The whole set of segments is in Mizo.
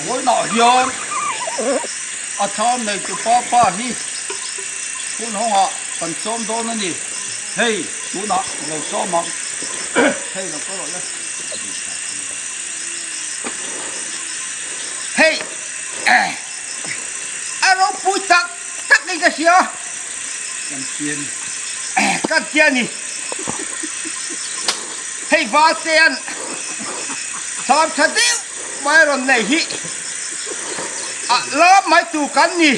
Vawiinah hian a thlam neitu pa pa hi hun hawngah kan sawm dawn a ni. Hei tunah lo sawm ang. Hei lo kal rawh le. Hei a ropui tak tak in ka hria. Kan tian. Kan tian ni. Hei Valtean thlam tha deuh mai a rawn nei hi a lam mai tur kan ni.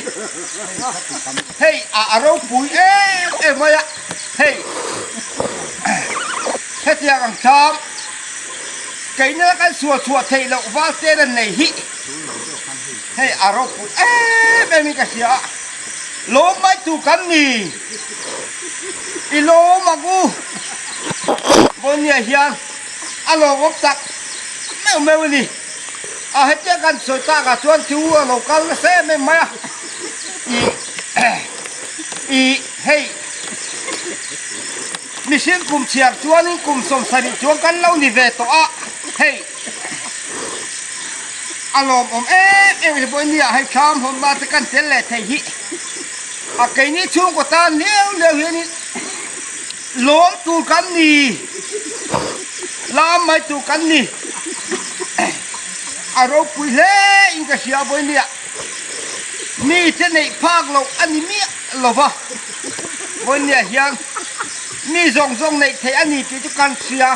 Hei a ropui em em mai a, hei hetiang ang thlam keina kan sual chhuah theih loh Valtean an nei hi hei a ropui em em in ka hria a, lawm mai tur kan ni. I lawm ang u. Vawinia hian a lawmawm tak meuh meuh a ni. A hetia kan sawi takah chuan thu a lo kal nasa em em mai a. I i hei mihring kum chhiar chuanin kum 70 chuang kan lo ni ve tawh a. Hei a lawmawm em em a ni. Vawinia hei thlam hawnna te kan tel leh thei hi. A keini chhungkaw tan liau liau hianin lawm tur kan ni, lam mai tur kan ni. A ropui hle in ka hria vawinia mi te neih phak loh a ni miah lo va, vawinia hian mi zawng zawng neih theih a ni tih chu kan hria.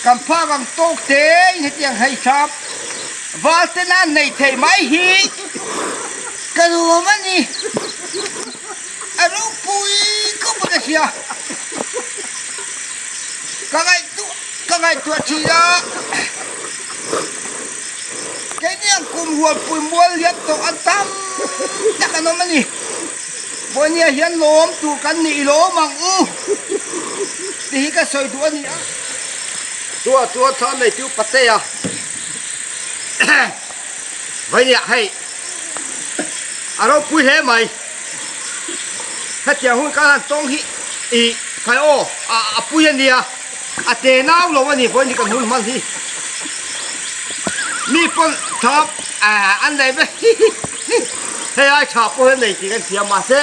Kan phak ang tawk te in hetiang hei hram val te nan nei thei mai hi ka nuam a ni. A ropui khawp a ka hria. Ka ngaihtuah ka ngaihtuah thin a, keini ang kum hualpui mual lian tawh an tam tak an awm a ni. Vawinia hian lawm tur kan nih lawm ang u tih hi ka sawi duh a ni a. Chua chuan thlam neitu Patea Vawinia hei a ropui hle mai. Hetiang hun kan han tawng hi i khai aw a pui a nia a te nau lo a ni Vawinia kan hun hman hi. Mi pawn thlam an nei vek hi hi. Hei ai tha pawh hian nei tih kan hria mahse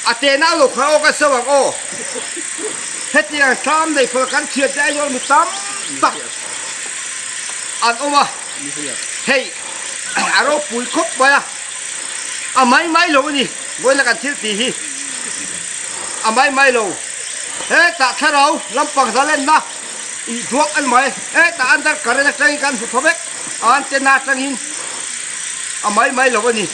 a tena lo kha aw kan sawi ang aw. Hetiang thlam nei phal kan thian te Aizawl mi tam tak an awm a, hei a ropui khawp mai a, a mai mai lo a ni vawiin kan thil tih hi a mai mai lo. Hetah thlarau lampang zalenna ih duak a ni mai, hetah under current atangin kan hmu thaw vek a, antenna atangin. A mai mai lo a ni.